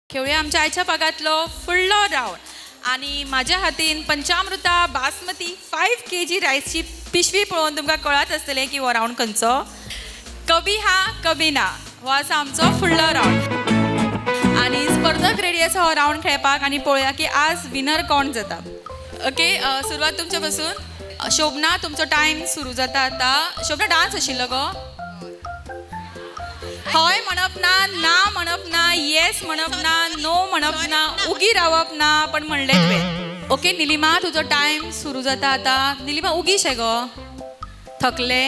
खेळुया आमच्या आयच्या भागांतलो फुडलो रावंड. आनी म्हाज्या हातीन पंचामृता बासमती 5 kg रायसची पिशवी पळोवन तुमकां कळत आसतलें की हो रावंड खंयचो. कभी हा कभी ना हो आसा आमचो फुडलो रावंड. आनी स्पर्धक रेडी आसा हो रावंड खेळपाक आनी पळोवया की आज विनर कोण जाता. ओके, सुरवात तुमचे पासून. शोभना, तुमचो टायम सुरू जाता आतां. शोभना, डान्स आशिल्लो गो? हय म्हणप ना, ना म्हणप ना, येस म्हणप ना, नो म्हणप ना, उगी रावप ना, पण म्हणलें तुवें. ओके निलिमा, तुजो टायम सुरू जाता आतां. निलिमा, उगी शे गो? थकले?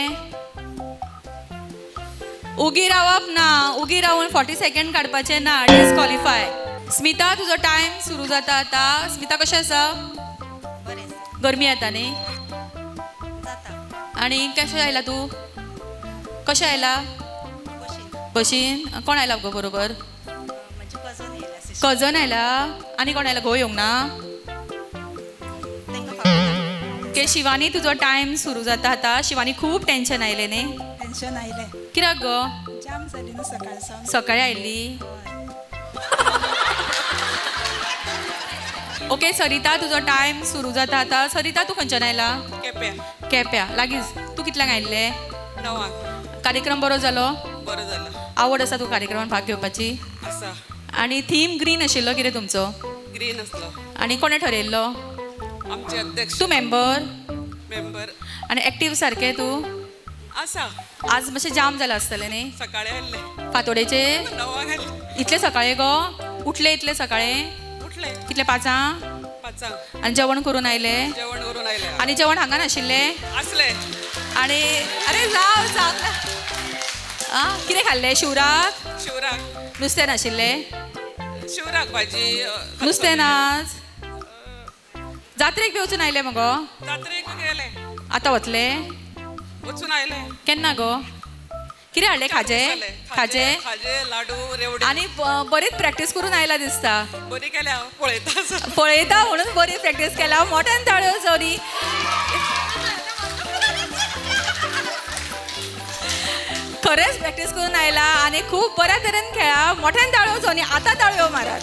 उगी रावप ना, उगी रावन 40 सेकंड काडपाचे ना, डिस्क्वॉलिफाय. स्मिता, तुजो टायम सुरू जाता आतां. स्मिता, कशें आसा? गरमी येता न्ही? आनी कशें आयला तूं? कशें आयला? बशीन. कोण आयला गो बरोबर? कजन आयला. आनी कोण आयला? घोव येवंक ना? ओके शिवानी, तुजो टायम सुरू जाता आतां. शिवानी, खूब टेन्शन आयलें न्ही? टेन्शन आयलें. कित्याक गो? जाम जाली न्हू सकाळ सावन. सकाळी आयिल्ली. ओके सरिता, तुजो टायम सुरू जाता आतां. सरिता, तूं खंयच्यान आयला? केप्या. केप्या लागींच. तूं कितल्यांक आयिल्लें? 9. कार्यक्रम बरो जालो? बरो जालो. आवड आसा तूं कार्यक्रमान भाग घेवपाची? आसा. आनी थीम ग्रीन आशिल्लो कितें तुमचो? ग्रीन आसलो. आनी कोणें ठरयल्लो? आमचे अध्यक्ष. तूं मेंबर? मेंबर. आनी एक्टीव सारकें तूं? आसा. आज मातशें जाम जालां आसतलें न्ही? सकाळी आयिल्लें. फांतोडेचे? 9 आयिल्लें. इतले सकाळी गो? उठले इतले सकाळी? उठले. कितले? 5? 5. आनी जेवण करून आयले? जेवण करून आयले. आनी जेवण हांगा नाशिल्लें? आसलें. आनी अरे जाव जाव आं, कितें खाल्लें? शिवराक? शिवराक. नुस्तें नाशिल्लें? शिवराक भाजी. नुस्तें नाच. जात्रेक बी वचून आयले मगो? जात्रेक गेले. आतां वतले? वचून आयले. केन्ना गो? कितें हाडलें? खाजें? खाजें, खाजें, लाडू, रेवडी. आनी बरीच प्रॅक्टीस करून आयला दिसता. बरी केल्या, पळयता. पळयता म्हणून बरी प्रॅक्टीस केल्या. मोठ्यान ताळयो सॉरी. खरेंच प्रॅक्टीस करून आयला आनी खूब बऱ्या तरेन खेळा. मोठ्यान ताळयो सोनी. आतां ताळयो मारात.